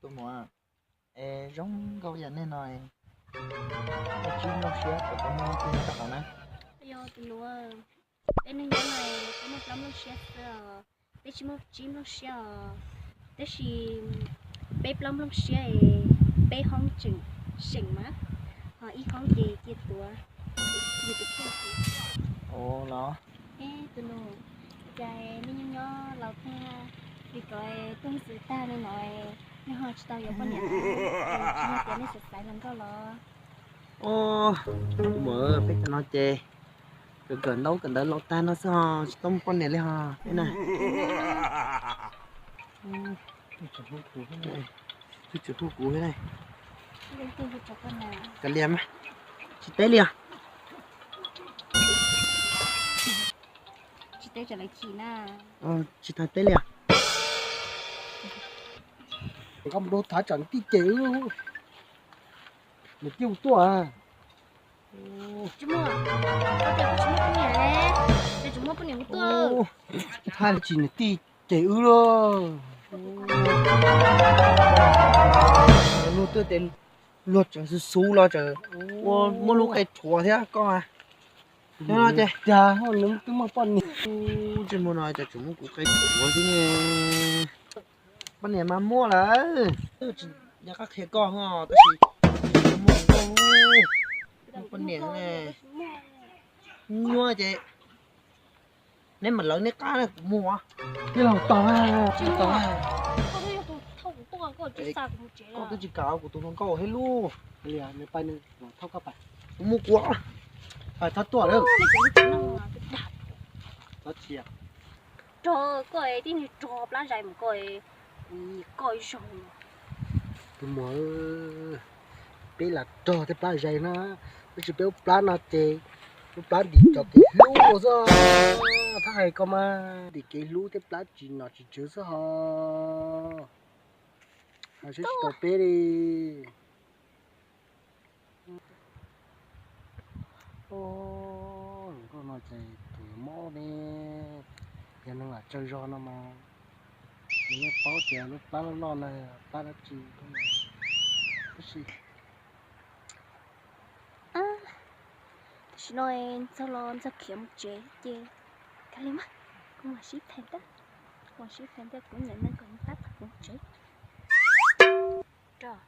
Tus muam, es zoo nkauj yam nej no, nej tsis nplooj siab puas tau muaj leej twg nyob rau hauv na? Yog tus nus, peb neeg nyob no peb muaj plaub nplooj siab xwb os, peb tsis muaj tsib nplooj siab os. Tab sis peb plaub nplooj siab es peb hoob tseem seem mas, ho ib hoob ces cia tuav. Ua los, tus nus, cas nej nyob nyob laus tag li ko, tuaj xwb tag li no, nej ho tsis tau yuav poj niam, tsis yog tias nej xav xaiv hluas nkauj los? Tus muam, peb cov no ces kawm kawm ntaub kawm ntawv laus tag no xwb ho tsis tau muaj poj niam li ho peb na. Twb tseem hu kuv thiab ne. Kav liam mas, tsis teb li os. Tsis teb, tsis teb li os. Nkauj Nploog tham tsam nws tij cem wb, nws tij hu tuaj. Thaij tsis nws tij cem wb lauj. Luag twb tias luag tseem xub xub los tseem ua muaj lub qe rhuav thiab koj mas. Nyob no ces cas nws twb muaj poj niam. Ntsej muag no cas tseem muab kuv qe rhuav thiab ne. Poj niam mas muaj lawm, tsis nco qab qhia koj ho, tab sis muaj, muaj poj niam ne. Nyuaj ces neb mam lawv neb qab na, kuv mus os. Tij laug tos, tij laug tos. Koj twb tsis kam kuv tus hluas nkauj thiab lub. Kuv mus kuv. Pais txhob tuaj lawm. Rog koj tib neeg rog plab zais mus koj, koj zoo. Tus muam, peb lam rog tej plab zais na, tab sis peb lub plab no ces lub plab ntim cov kev hlub xwb. Thab hais koj mas ntim kev hlub tej plab tsis nom tsis tswv xwb ho. Hais saib tsis tau peb li. Hluas nkauj no ces tus yuav mob ne, yog neeg lam tsawg zog no mas nws yeej paub tias lub plab loj loj na, plab dab tsi. Tab sis, tab sis no ntxog los ntxog khiav mus tsev ces kawg li mas, kuv mam sib tham ntag, kuv mam sib tham ntag, kuv niam neeg kom mus tab tom mus tsev. Rog,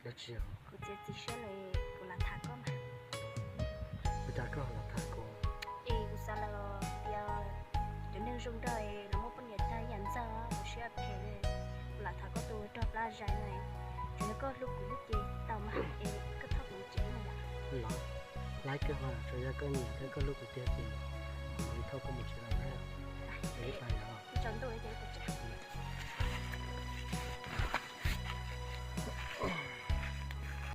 kuv txiav txim siab lawm, kuv lam tham koj mas. Ua cas koj lam tham kuv? Es kuv xav lawm tias cov neeg zoo nraug los muaj poj niam tag ib yam ntxawg, kuv siab phem. Kuv lam tham koj tus rog plab zais no, tsuas yog koj hlub kuv xwb ces tau mas, es koj thauj kuv mus tsev no yom. Los, laib kawg mas, tsuas yog koj nyiam thiab koj hlub kuv tiag ces kuv thauj koj mus tsev lawm na. Ib tag yog. Tsaus ntuj ces kuv tsev.